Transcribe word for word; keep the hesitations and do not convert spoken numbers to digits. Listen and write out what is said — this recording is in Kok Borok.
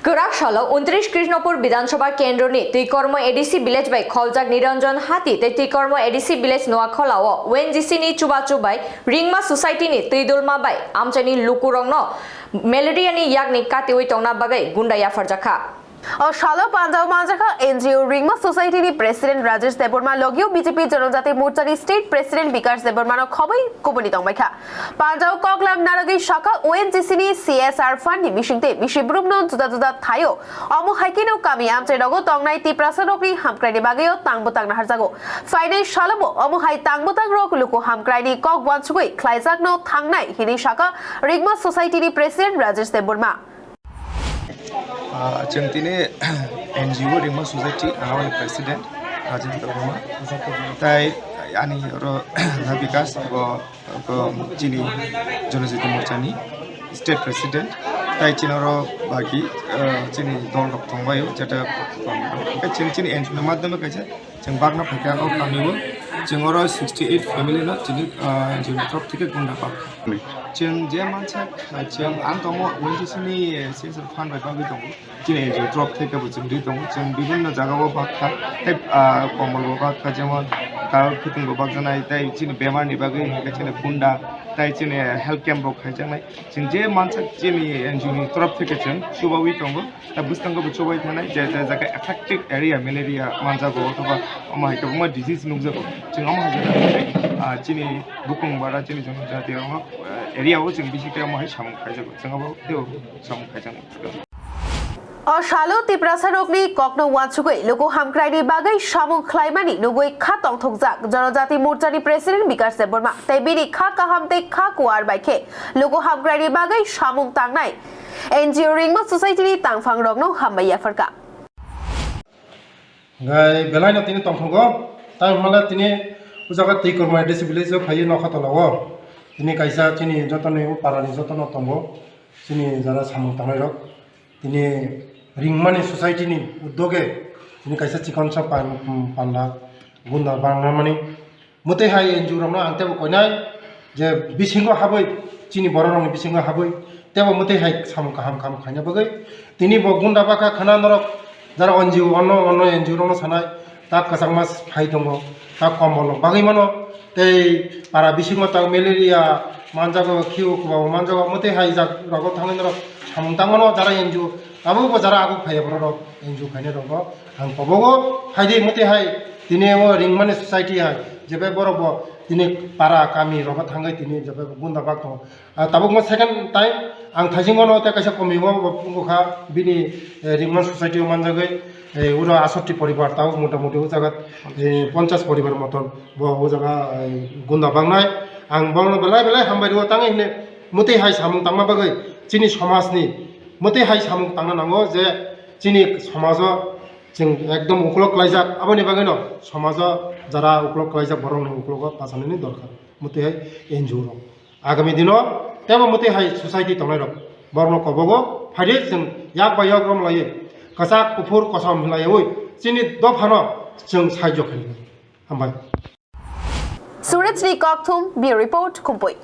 Kwrak salo untris Krishnapur Bidhan Sabha kendroni Twikormo A D C village bai kholjak Niranjan Hati tei Twikormo A D C village Noakhwlao O N G C ni chubachu bai Ringma Society ni twidulma bai amchaini lukurokno malaria ni yakni katiwi tongna bagwi gunda yapharjakha. O salo panjao manjakha N G O Ringma Society ni President Rajesh Debbarma logio B J P Jonojati Morcha ni State President Bikash Debbarma no khobwi kubuni tongbaikha. Panjao koklam narwgwi sakha O N G C ni C S R fund ni bisingtwi bisi brumno juda juda thaio. Omo hai kheno kami amchai rogo tongnai Tiprasa rokni hamkrai ni bagwi o tang bwtang naharjago. Phainai salobo omo hai tang bwtang rok luku hamkrai ni kok uansugwi khlaijakno thangnai hinwi sakha Ringma Society ni President Rajesh Debbarma. Ah, chwng tini N G O Ringma Society, ang aboni President, Rajendra Debbarma. Tai ani oro Bikash, bo, bo chini Jonojati Morcha ni State President. Tai chini oro baki, ah, chini dol rok tongbaio, jeta, chini, chini N G O ni madhyome kaisa Chwng bagna phaikha o kamio, chwng oro sixty eight family no chini, ah, N G O ni torop theke gunda bagkha. Chwng je mansa, ah, chwng ang tongo, O N G C ni, eh, C S R fund bai bagwi tongo. Chini N G O torop theke bo chwng ri tongo. Chwng bibinno jagao bagkha, tei, ah, komol bo bagkha, jemon, ta khiting bo bagjanai, tei chini bemar ni bagwi hwnkhe chini gunda, tei chini health camp bo khaijaknai. Chwng je mansa chini N G O ni torop theke chwng chubawi tongo. Ta bwskango bo chubai thanai, je, je jaga affected area, malaria manjago, othoba omo hai kwbangma disease nukjago. Chwng omo hai jaga, ah, chini bukung bara, chini jonojati omo, ah, area o chwng bisi khe omo hai samung khaijago. Chwng abo tei samung khaijaknai. O salo Tiprasa rokni kokno uansugwi luku hamkraini bagwi samung khlaimani nugwi kha tongthokjak Jonojati Morchani President Bikash Debbarma tei bini kha kaham tei kha kuar bai khe luku hamkraini bagwi samung tangnai N G O Ringma Society ni tangphang rokno hambai yapharkha. Gai belai no tini tongthogo, tai hwnle tini o jaga twi korma A D C village o phaiwi nokha tola o. Tini kaisa chini joto ni o para ni joto no tongo, chini jara samung tangnai rok. Tini Ringmani Society ni udoge tini kaisa chikon sa pan-, panda gunda bangna mani. Mwtwi hai N G O rokno ang teibo koinai je bisingo habwi, chini borok rokni bisingo habwi teibo mwtwi hai samung kaham kaham khaina bagwi tini bo gunda bwkha khwna norok jara N G O ono, ono N G O rokno sanai ta kwchangma phai tongo, ta kombol rok bagwi mano tei para bisingo ta malaria manjago, khiu kwbangma manjago, mwtwi hai jak rogo thangwi norok samung tangmano jara N G O tabukbo jara aguk phaiya borok rok N G O khainai rogo ang kobogo phaidi mwtwi hai tini o Ringmani Society hai. Jebe borok bo tini para kami rogo thangwi tini jebe gunda bak tongo. Ah, tabuk mo second time ang thaising mano tei kaisa komi o bo wngkha bini, eh, Ringman Society o manjagwi, eh, uro asoti poribar tabuk mota moti o jaga, eh, ponchas poribar moton bo o jaga, eh, gunda bangnai. Ang bono belai belai hambai rwo tangwi hwnwi mwtwi hai samung tangma bagwi chini somajni mwtwi hai samung tangna nango je chini somajo chwng ekdom uklok klaijak, aboni bagwino somajo jara uklok klaijak borokni uklogo bachanani dorkar, mwtwi hai N G O rok. Agami dino teibo mwtwi hai society tongnai rok borokno kobogo phaidi chwng yak bai yak romlaiwi kwchak kuphur kosom hinlaiwi chini dophano chwng sahajyo khainai. Hambai. Surajni Kokthum, Bureau Report, Khumpui.